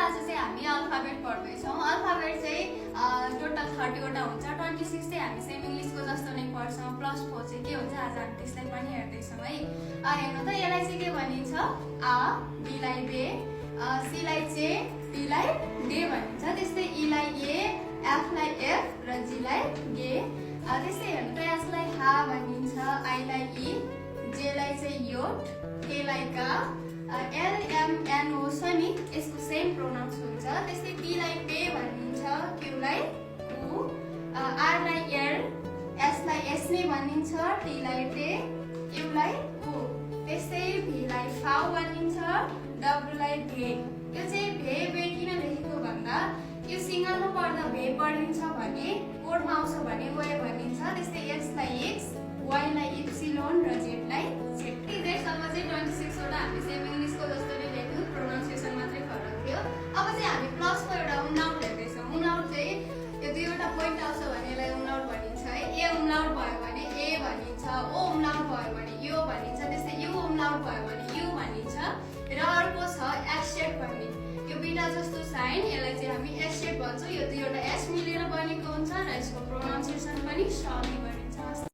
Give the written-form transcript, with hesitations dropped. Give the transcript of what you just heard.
आज चाहिँ हामी अल्फाबेट पढ्दैछौँ। अल्फाबेट चाहिँ टोटल 30 वटा हुन्छ। 26 चाहिँ हामी सेम इङ्ग्लिसको जस्तो नै पढ्छौँ। +4 चाहिँ के हुन्छ आज हामी त्यसलाई पनि हेर्दैछौँ है। हेर्नु त यसलाई चाहिँ के भनिन्छ आ, बीलाई बे, सीलाई चे, टीलाई डे भनिन्छ। त्यस्तै ईलाई ए, एफलाई एफ र जीलाई गे। त्यस्तै हेर्नु त यसलाई हा भनिन्छ, आईलाई ई, जेलाई चाहिँ योट, केलाई का, एलएमएनओ छ नि यसको सेम प्रोनाउन्स हुन्छ। त्यस्तै पीलाई पे भनिन्छ, क्यूलाई उ, आरलाई एर, एसलाई एस नै भनिन्छ, टीलाई टे, युलाई उ। त्यस्तै भीलाई फाउ भनिन्छ, डब्लुलाई भे। यो चाहिँ भे बे किन लेखेको भन्दा यो सिङ्गलमा पढ्दा भे पढिन्छ भने कोडमा आउँछ भने वे भनिन्छ। त्यस्तै एक्सलाई एक्स, वाईलाई इप्सिलोन र जेडलाई जेड। जेडसम्म चाहिँ 26 वटा हामी सेम इङ्ग्लिसको जस्तो नै लेख्यौँ, प्रोनाउन्सिएसन मात्रै फरक थियो। अब चाहिँ हामी प्लसको एउटा उमलाउट हेर्दैछौँ। उमलाउट चाहिँ यो दुईवटा पोइन्ट आउँछ भने यसलाई उमलाउट भनिन्छ है। ए उमलाउट भयो भने ए भनिन्छ, ओ उमलाउट भयो भने यो भनिन्छ, त्यस्तै यु उमलाउट भयो भने यु भनिन्छ। र अर्को छ एस सेट भन्ने, यो बिटा जस्तो साइन यसलाई चाहिँ हामी एस सेट भन्छौँ। यो दुईवटा एस मिलेर बनेको हुन्छ र यसको प्रोनाउन्सिएसन पनि स नै